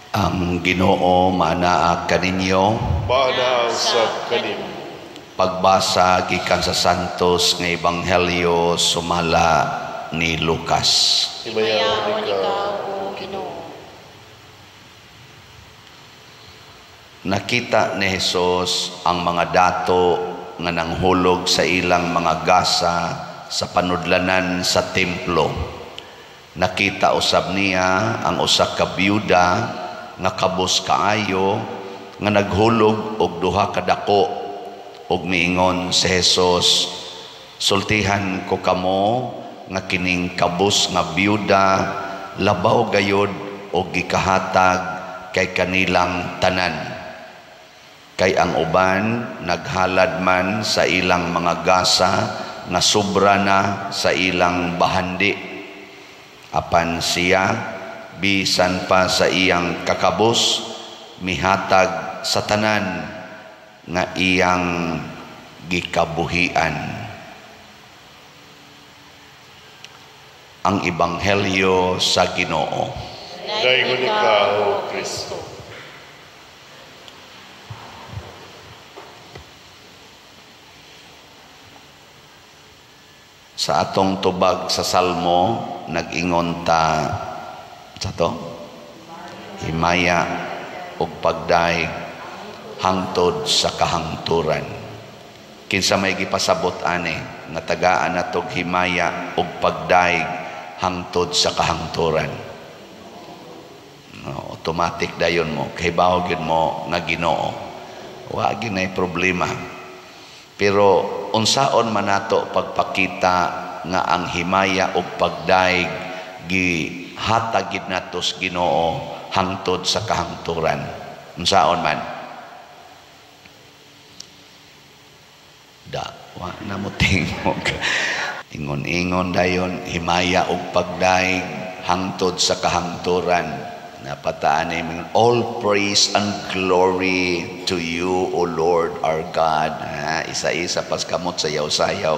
Ang Ginoo maanaa kaninyo. Maanaa usab kanimo. Pagbasa gikan sa Santos nga Ebanghelyo sumala ni Lucas. Himayaon ikaw, O Ginoo. Nakita ni Jesus ang mga dato nga nanghulog sa ilang mga gasa sa panudlanan sa templo. Nakita usab niya ang usa ka byuda nga kabus kaayo nga naghulog og duha ka dako, ug miingon si Jesus, "Sultihan ko kamo nga kining kabus nga byuda labaw gayod og gikahatag kay kanilang tanan. Kay ang uban naghalad man sa ilang mga gasa nga sobra na sa ilang bahandi. Apan siya, bisan pa sa iyang kakabos, mihatag sa tanan nga iyang gikabuhian." Ang Ebanghelyo sa Ginoo. Daygon ikaw, O Kristo. Sa atong tubag sa Salmo, nag-ingon ta sa to, himaya ug pagdayeg hangtod sa kahangturan. Kinsa may gipasabot ani nga tagaan natog himaya ug pagdayeg hangtod sa kahangturan? No, automatic dayon mo, kahibaw gyud mo nga Ginoo. Wa gyud nay problema. Pero unsaon man nato pagpakita nga ang himaya ug pagdayeg gihatag gid nato sa Ginoo hangtod sa kahangturan? Unsaon man? Da, wa na mo tingog. Ingon-ingon dayon himaya ug pagdayeg hangtod sa kahangturan. Napataan ni all praise and glory to you, O Lord our God. Ha, isa-isa pas kamot sayaw-sayaw.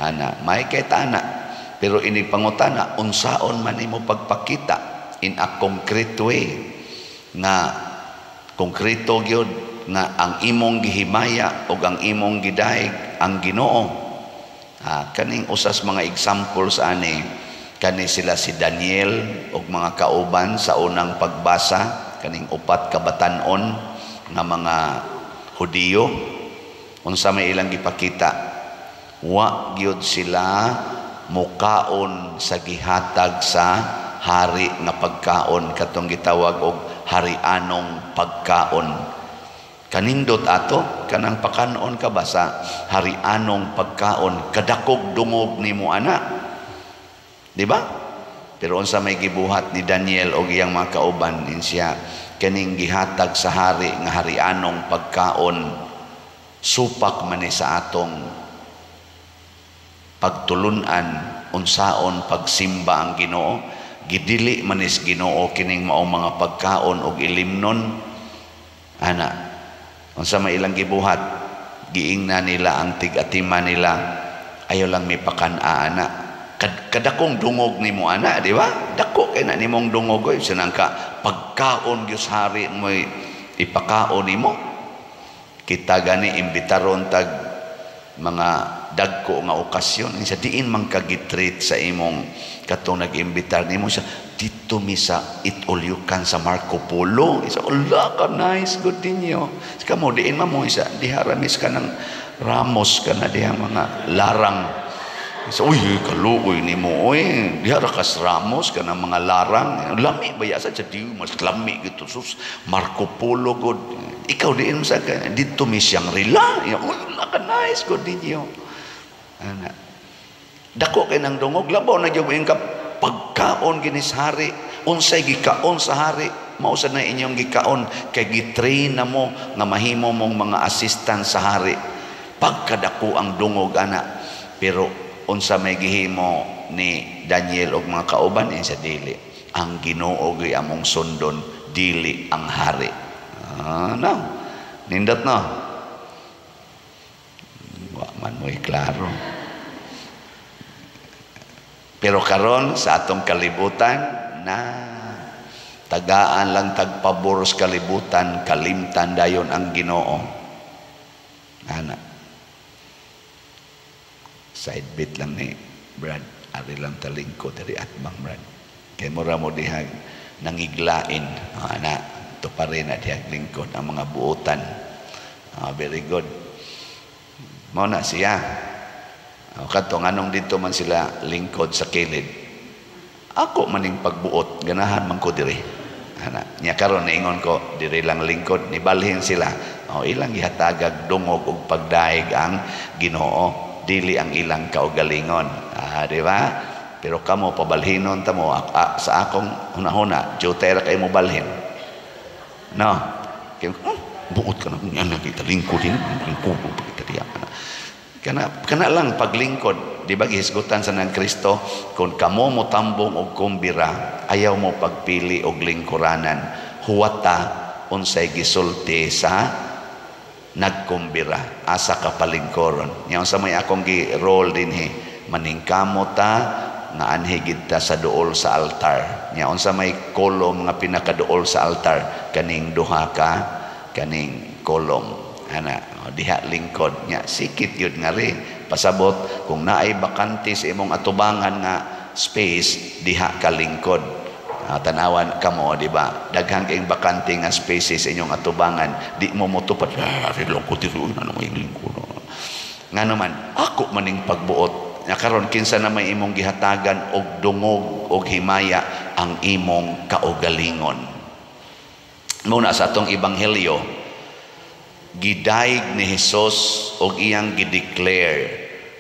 Ana, may kay tana. Pero inig pangutana, unsaon man nimo pagpakita in a concrete way nga konkreto gyud nga ang imong gihimaya o ang imong gidayeg ang Ginoo. Ha, kaning usas mga examples ani, kani sila si Daniel og mga kauban sa unang pagbasa, kaning upat ka batan-on nga mga Hudiyo. Unsa may ilang gipakita? Wa gyud sila mukaon sa gihatag sa hari nga pagkaon, katong gitawag og harianong pagkaon. Kanindot ato kanang pakanon ka ba sa harianong pagkaon, kadakog dungog nimo ana. Di ba? Pero unsa may gibuhat ni Daniel og iyang mga kauban, siya kaning gihatag sa hari nga harianong pagkaon, supak man ni sa atong pagtulunan unsaon pagsimba ang Ginoo. Gidili man is Ginoo kining maong mga pagkaon og ilimnon. Ana, unsa may ilang gibuhat? Giingna nila ang tig-atima nila, ayaw lang may pakan-a ana. Kadakong dungog nimo ana, di ba? Dako kay na nimong dungog oy, sinang ka pagkaon gyud sa hari mo'y ipakaon nimo. Kita gani imbitaron tag mga dagko nga okasyon, sa diin man ka gitreat sa imong katong nag-imbitar nimo sa dito mi sa it all you can sa Marco Polo. Isa ala ka nice good ninyo. Kamo diin man mo isa diha ra mis ka ng Ramos ka na diha mga larang. So, uy, kaluoy ni mo, uy, diha ra kas Ramos ka ng mga larang. Lami ba yasa sa di mas lami gito sus Marco Polo god. Ikaw diin mo sa ka dito mi siyang rila. Uy, ala ka nice good ninyo. Ana. Dako kay nang dungog, labaw na gyud ka pagkaon ginis hari. Unsay gikaon sa hari, mao sad na inyong gikaon kay gitrain na mo nga mahimo mong mga assistant sa hari. Pagkadako ang dungog ana. Pero unsa may gihimo ni Daniel og mga kauban sa dili ang Ginoo gyud among sundon, dili ang hari. Ah, no. Nindot no. Wa man mo'y klaro. Pero karon sa atong kalibutan na Tagaan lang tagpabor sa kalibutan, kalimtan dayon ang Ginoo. Ana. Side bit lang ni Brad. Ari lang talingko diri atbang, Brad. Kay mura mo dihag nangiglain. Ana, to pa rin na dihag lingkod ang mga buotan. Very good. Mao na siya. O, kadto nganong dito man sila lingkod sa kilid. Ako maning pagbuot, ganahan man ko diri. Ana, nya karon niingon ko diri lang lingkod, nibalhin sila. O, ilang gihatagag dungog og pagdaig ang Ginoo, dili ang ilang kaugalingon. Di ba? Pero kamo pabalhinon ta mo sa akong hunahuna, jutay ra kay mo balhin. No. Kay buot ka na yan kita lingkod din, lingkod kita diya. Kana kana lang paglingkod, di ba gihisgutan sa nang Kristo, kung kamo mo tambong og kumbira, ayaw mo pagpili og lingkuranan, huwata unsay gisulti sa nagkumbira, asa ka palingkoron. Nya unsa may akong gi-role dinhi, maningkamot ta nga anhi gid ta sa duol sa altar. Nya unsa may kolom nga pinakaduol sa altar, kaning duha ka kaning kolom. Ana, diha lingkod nya sikit gyud nga ri pasabot kung naay bakante sa imong atubangan nga space, diha ka lingkod. Tanawan kamo, di ba, daghan kayong bakante nga spaces sa inyong atubangan, di mo motupad, lingkod diri, ano may lingkod ngano man ako maning pagbuot. Nya karon kinsa na may imong gihatagan og dungog og himaya? Ang imong kaugalingon. Muna sa atong ebanghelyo, gidaig ni Hesus og iyang gideclare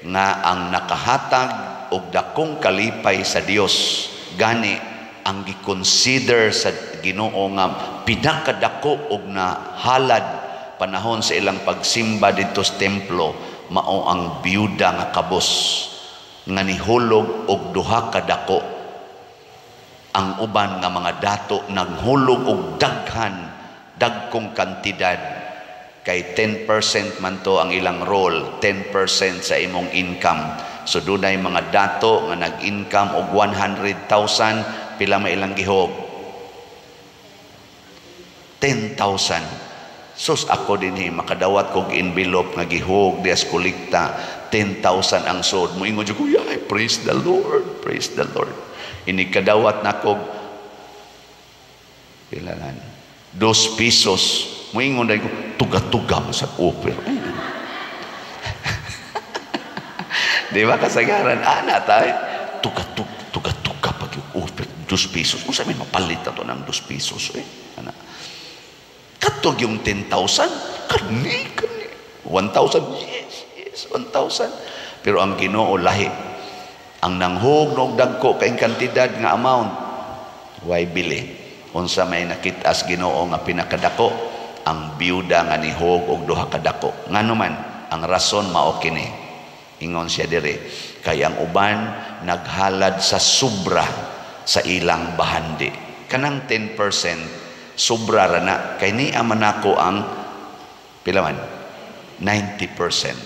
nga ang nakahatag og dakong kalipay sa Dios, gani ang giconsider sa Ginoo nga pinakadako og nahalad panahon sa ilang pagsimba didto sa templo, mao ang biyuda nga kabos nga nihulog og duha ka dako. Ang uban nga mga dato naghulog og daghan, dagkong kantidad, kay 10% man to ang ilang role, 10% sa imong income. So dunay mga dato nga nag-income og 100,000, pila may ilang gihog? 10,000. Sus, ako dinhi makadawat kog envelope nga gihog dias kolekta, 10,000 ang sud mo, ingon jud ko, "Yay, praise the Lord, praise the Lord." Ini kadawat na kog pila lan, 2 pesos, moingon dahil ko, tuga-tuga mo sa offer. Di ba kasagaran ana tay tuga-tuga, tuga-tuga pag yung offer 2 pesos, unsa may mapalit na to ng 2 pesos eh? Ana, katog yung 10,000, kani kani 1,000, yes, 1,000. Pero ang Ginoo lahi. Ang nanghug og dagko kay kantidad nga amount, way bili. Unsa may nakit-as Ginoo nga pinakadako? Ang biyuda nga nihog og duha ka dako. Ngano man? Ang rason mao kini. Ingon siya diri, kay ang uban naghalad sa sobra sa ilang bahandi. Kanang 10% sobra ra na, kay niya man nako ang pila man? 90%.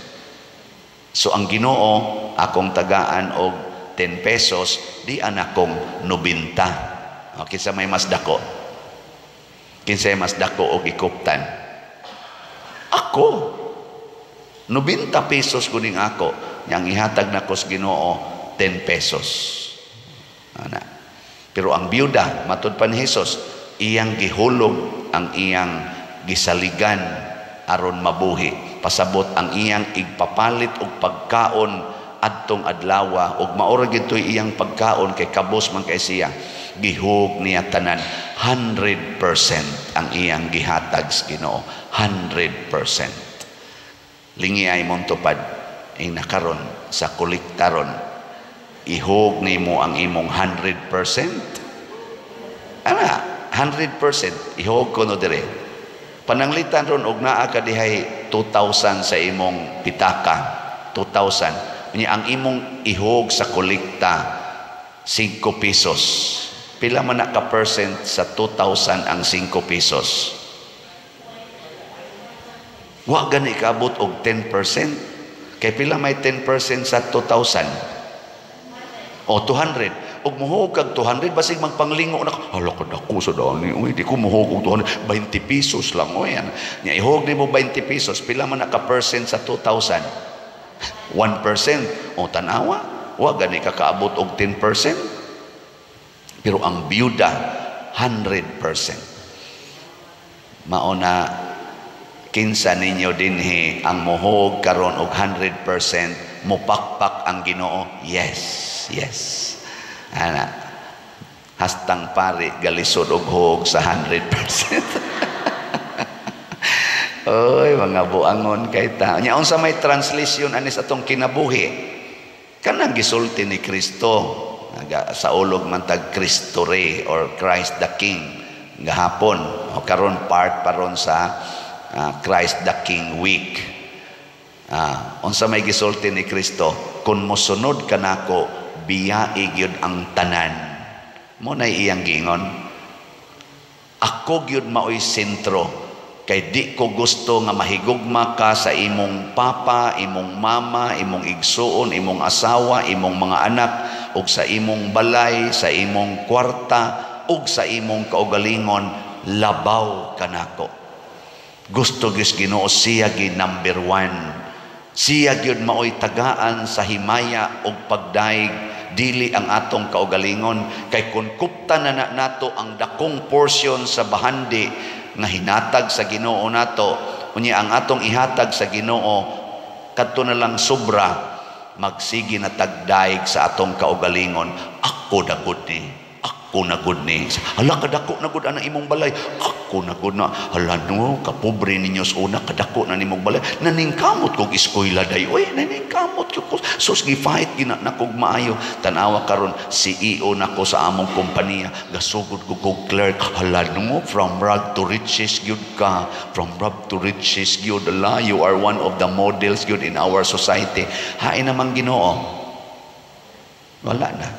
So ang Ginoo, akong tagaan og 10 pesos, di anakong 90. Okay, kinsa may mas dako? Kinsa mas dako og ikuptan? Ako. 90 pesos kuning ako. Yang ihatag nako sa Ginoo 10 pesos. Ana. Pero ang biyuda, matud pa ni Hesus, iyang gihulog ang iyang gisaligan aron mabuhi. Pasabot ang iyang igpapalit og pagkaon adtong adlawa, og maura gitoy iyang pagkaon kay kabos man kay siya. Gihug niya tanan, 100% ang iyang gihatag sa Ginoo, 100%. Lingi ay mong tupad ay nakaron sa kolektaron, ihug nimo ang imong 100%. Ana, 100% ihug ko no dire. Pananglitan ron og naa ka dihay 2,000 sa imong pitaka, 2,000. Unya ang imong ihug sa kolekta 5 pesos. Pila man na ka percent sa 2,000 ang 5 pesos? Wa gani kaabot og 10%. Kay pila may 10% sa 2,000? O 200. Ug muhog kag 200, basig magpanglingo na ka. Hala, kadako sa dani. Uy, di ko muhog og 200, 20 pesos lang oy. Nya ihog nimo 20 pesos, pila man na ka percent sa 2,000? 1%. O tanawa, wa gani ka kaabot og 10%. Pero ang byuda, 100%. Mao na, kinsa ninyo dinhi ang muhog karon og 100%, mupakpak ang Ginoo? Yes. Ana, hastang pari galisod og hog sa 100%. Oy, mga buangon kay ta. Nya unsa may translation anis atong kinabuhi? Kanang gisulti ni Kristo. Naga, sa ulog man tag Kristo Rey or Christ the King gahapon o karon, part pa ron sa Christ the King Week. Unsa may gisulti ni Kristo? Kung mosunod kanako, biyai gyud ang tanan. Mo na iyang giingon. Ako gyud maoy sentro, kay di ko gusto nga mahigugma ka sa imong papa, imong mama, imong igsuon, imong asawa, imong mga anak, ug sa imong balay, sa imong kwarta, ug sa imong kaugalingon, labaw kanako. Gusto gyud Ginoo siya gi number one. Siya gyud maoy tagaan sa himaya ug pagdaig, dili ang atong kaugalingon, kay kun kupta na nato ang dakong portion sa bahandi nga hinatag sa Ginoo nato, unya ang atong ihatag sa Ginoo kadto na lang sobra, magsige na tagdaig sa atong kaugalingon. Ako na gud ni, ako na gud ni. Hala, kadako na gud ana imong balay. Ako na gud na. Hala no, kapobre ninyo sa una, kadako na nimong balay. Naningkamot kog eskwela day. Oy, naningkamot ko. Sus, gi-fight gina na kog maayo. Tanawa karon, CEO na ko sa among kompanya. Gasugod ko kog clerk. Hala no, from rag to riches gyud ka. From rag to riches gyud. Hala, you are one of the models gyud in our society. Hain naman Ginoo. Wala na.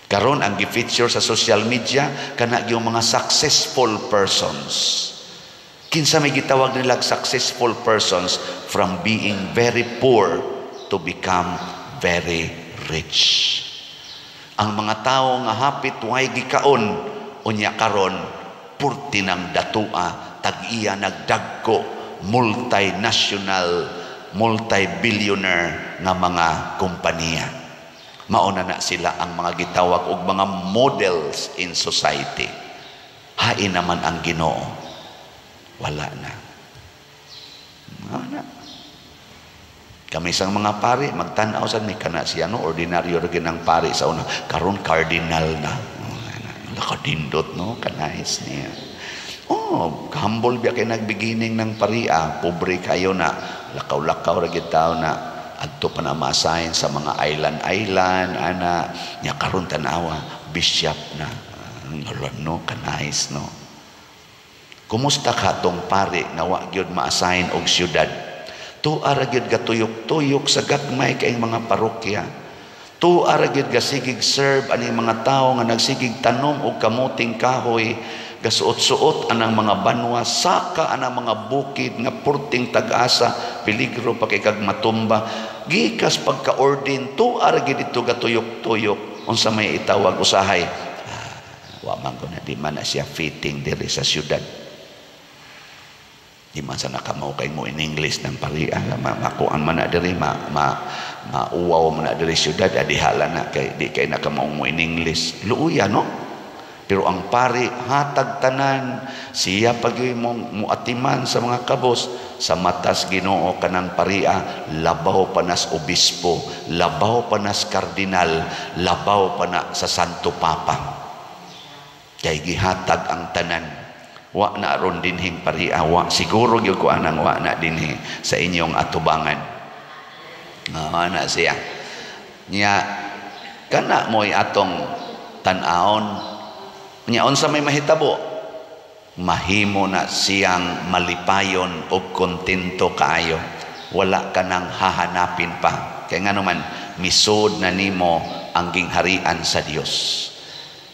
Karon ang gi-feature sa social media kana yung mga successful persons. Kinsa may gitawag nila successful persons? From being very poor to become very rich. Ang mga tao nga hapit way gikaon, unya karon purti ng datua, tag-iya nagdagko, multinational, multi-billionaire nga mga kompanya. Mauna na sila ang mga gitawag og mga models in society. Hain naman ang Ginoo. Wala na. Wala. Kami sang mga pari, magtanaw sa mi kana siya no, ordinaryo ra ang pari sa una. Karon cardinal na. Nakadindot no, kanais niya. Oh, humble biya kay nagbeginning ng paria, pobre kayo na, lakaw-lakaw ra gid tao na, adto pa na ma-assign sa mga island-island ana. Nya karon tanawa, bishop na. Hala no, kanais no. Kumusta ka tong pari nga wa gyud ma-assign og syudad? Tuara gyud gatuyok-tuyok sa gagmay kay mga parokya. Tuara gyud gasigig serve aning mga tawo nga nagsigig tanom og kamuting kahoy, gasuot-suot anang mga banwa, saka anang mga bukid nga purting tag-asa, peligro pa kay kag matumba. Gikas pagka-ordain, tuara gyud dito gatuyok-tuyok. Unsa may itawag usahay? Wa man ko na, di man na siya fitting diri sa syudad. Di man sa nakamaw kay mo in English ng parian, makuan man na diri, mauwaw man na diri syudad, adihala na kay di kay nakamaw mo in English. Luuya no? Pero ang pari hatag tanan, siya pag mo muatiman sa mga kabos. Sa matas Ginoo kanang paria, labaw pa nas obispo, labaw pa nas kardinal, labaw pa na sa Santo Papa. Kay gihatag ang tanan. Wa na aron dinhing paria, wa siguro gyud ko anang wa na dinhi sa inyong atubangan. Wa na siya. Nya kana mo'y atong tan-aon. Nya unsa may mahitabo? Mahimo na siyang malipayon og kontento kaayo. Wala ka nang hahanapin pa. Kaya nga naman, misod na nimo ang gingharian sa Dios.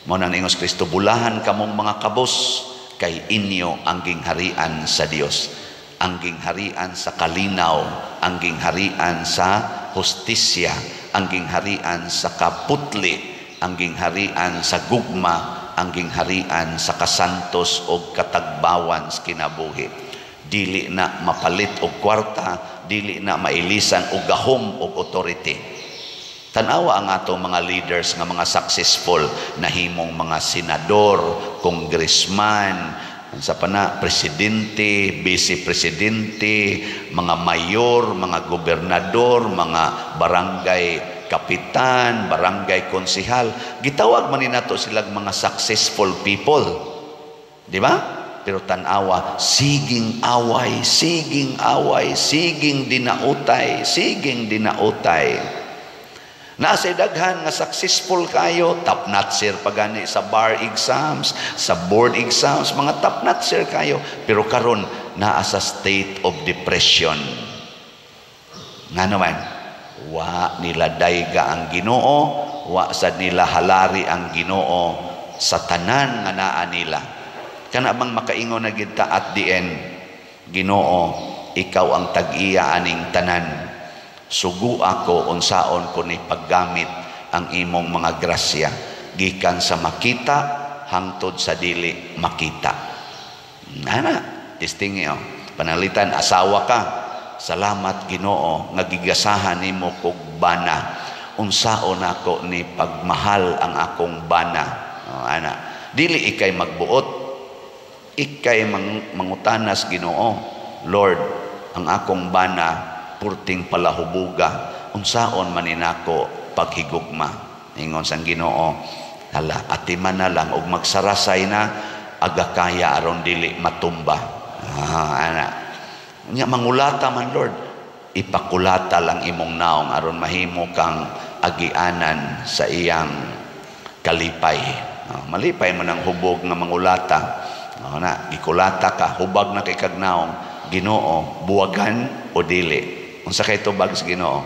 Mao nang ingos Kristo, bulahan kamong mga kabos, kay inyo ang gingharian sa Dios. Ang gingharian sa kalinaw, ang gingharian sa hustisya, ang gingharian sa kaputli, Ang gingharian sa gugma, ang gingharian sa kasantos og katagbawan sa kinabuhi. Dili na mapalit og kwarta, dili na mailisan og gahom og authority. Tanawa ang ato mga leaders nga mga successful, nahimong mga senador, congressman, sa pana, presidente, vice presidente, mga mayor, mga gobernador, mga barangay kapitan, barangay konsehal. Gitawag man ni nato silang mga successful people. Di ba? Pero tanawa, siging away, siging away, siging dinautay, siging dinautay. Naa say daghan nga successful kayo, top notcher pa gani sa bar exams, sa board exams, mga top notcher kayo. Pero karon naa sa state of depression. Nga naman, wa nila dayga ang Ginoo, wa sad nila halari ang Ginoo sa tanan nga naa nila. Kana bang makaingon na gid ta at the end, "Ginoo, ikaw ang tag-iya aning tanan. Sugo ako unsaon ko ni paggamit ang imong mga grasya gikan sa makita hangtod sa dili makita." Ana, testingi oh. Panalitan asawa ka. "Salamat, Ginoo, nga gigasahan nimo kog bana. Unsaon nako ni pagmahal ang akong bana?" Oh, ana. Dili ikay magbuot. Ikay mangutanas Ginoo. "Lord, ang akong bana purting palahubuga, unsaon man nako paghigugma?" Ingon sang Ginoo, "Hala, atiman na lang og magsarasay na aga kaya aron dili matumba." Ah, ana. Nya mangulata man, Lord. "Ipakulata lang imong naong aron mahimo kang agianan sa iyang kalipay." Oh, malipay man ang hubog nga mangulata. Oh, na, gikulata ka, hubag na kay kag naong. "Ginoo, buwagan o dili?" Unsa kay tubag sa Ginoo?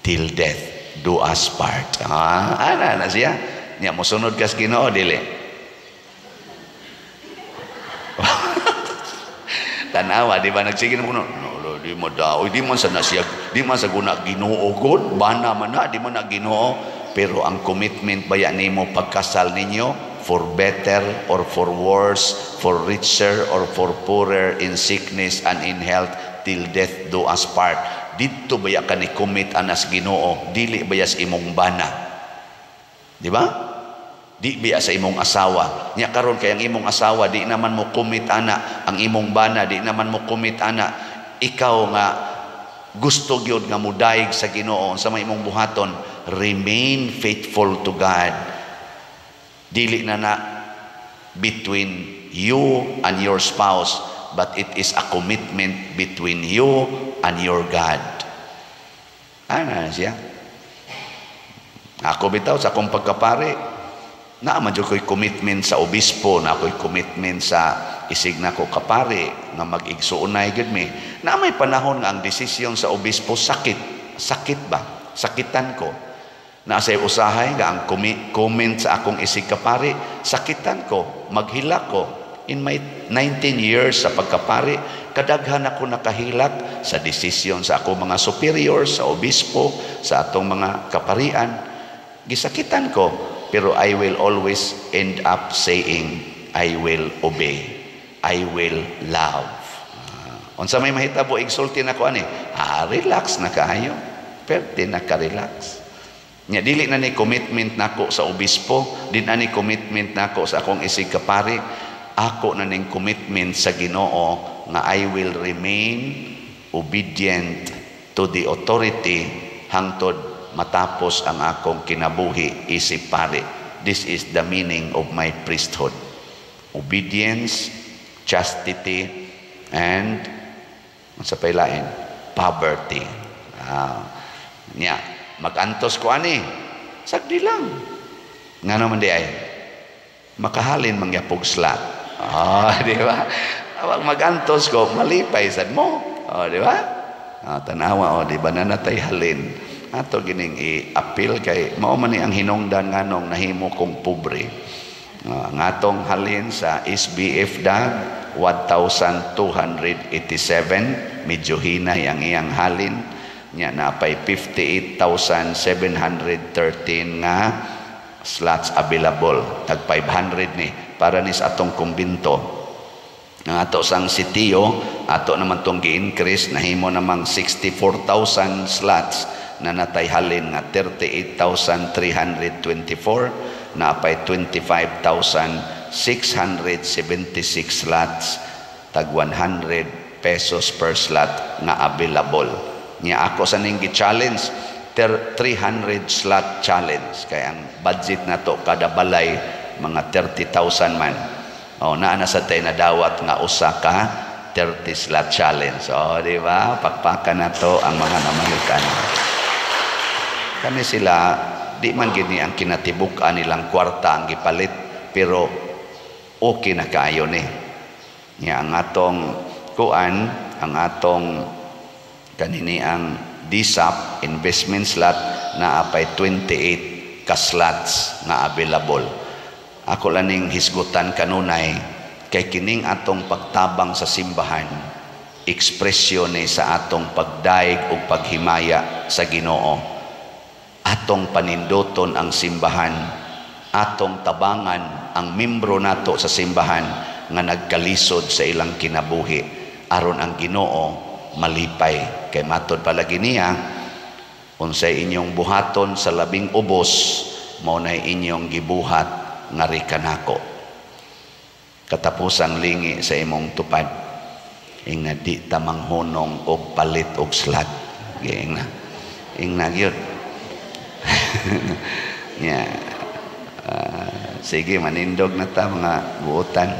"Till death do us part." Ah, ana na siya. Nya mosunod ka sa Ginoo, dili? Tanawa, di ba nagsige na mo, "No, di mo daw, di man sa na siya, di man sa guna Ginoo god, bana man na, di man na Ginoo." Pero ang commitment baya nimo pagkasal ninyo, for better or for worse, for richer or for poorer, in sickness and in health, till death do us part. Didto baya ka ni commit anas Ginoo, dili baya sa imong bana. Di ba? Di biya sa imong asawa. Nya karon kay ang imong asawa di naman mo commit ana, ang imong bana di naman mo commit ana. Ikaw nga gusto gyud nga mudayeg sa Ginoo sa may imong buhaton, remain faithful to God. Dili na na between you and your spouse, but it is a commitment between you and your God. Ana siya. Ako bitaw sa akong pagkapari, naa man jud ko'y commitment sa obispo, naa ko'y commitment sa isig nako kapari nga mag-igsuonay gyud mi. Na may panahon nga ang desisyon sa obispo sakit, sakit ba? Sakitan ko. Naa say usahay nga ang comment sa akong isig kapari, sakitan ko, maghilak ko. In my 19 years sa pagkapari, kadaghan ako nakahilak sa desisyon sa ako mga superiors, sa obispo, sa atong mga kaparian. Gisakitan ko, pero I will always end up saying, "I will obey. I will love." Unsa may mahitabo, igsulti nako ani, relax na kaayo. Perte na ka-relax. Nya dili na ni commitment nako sa obispo, di na ni commitment nako sa akong isig kapari, ako na ning commitment sa Ginoo nga I will remain obedient to the authority hangtod matapos ang akong kinabuhi isip pari. This is the meaning of my priesthood. Obedience, chastity, and sa pailain, poverty. Nya, magantos ko ani. Sagdi lang. Nga naman di ay, makahalin mangyapog slot. Di ba? Awag magantos ko, malipay sad mo. Oh, di ba? Tanawa, oh, di ba na natay halin? Ato gining i-appeal kay mao man ni ang hinungdan nganong nahimo kong pobre. Ang atong halin sa SBF dag 1,287, medyo hinay ang iyang halin. Nya napay 58,713 nga slots available. Tag 500 ni para ni sa atong kumbinto. Ang ato sang sitio, ato naman tong gi-increase, nahimo namang 64,000 slots na natay halin nga 38,324, napay 25,676 slots, tag 100 pesos per slot nga available. Nya ako sa ning gi-challenge, 300 slot challenge, kay ang budget nato kada balay mga 30,000 man. Oh, naa na sa tay nadawat nga usa ka 30 slot challenge. Oh, di ba? Pakpakan nato ang mga namahikan. Kani sila, di man gini ang kinatibuk-an nilang kwarta ang gipalit, pero okay na kaayo ni. Nya ang atong kuan, ang atong kanini ang DSAP investment slot na apay 28 ka slots nga available. Ako lang ning hisgutan kanunay kay kining atong pagtabang sa simbahan, ekspresyon ni sa atong pagdaig ug paghimaya sa Ginoo. Atong paninduton ang simbahan, atong tabangan ang membro nato sa simbahan nga nagkalisod sa ilang kinabuhi aron ang Ginoo malipay. Kay matod palagi niya, unsay inyong buhaton sa labing ubos, mao nay inyong gibuhat ngari kanako. Katapusang lingi sa imong tupad, ingna di ta manghunong og palit og slot. Ingna, ingna gyud. Yeah. Sige, manindog na ta, mga buotan.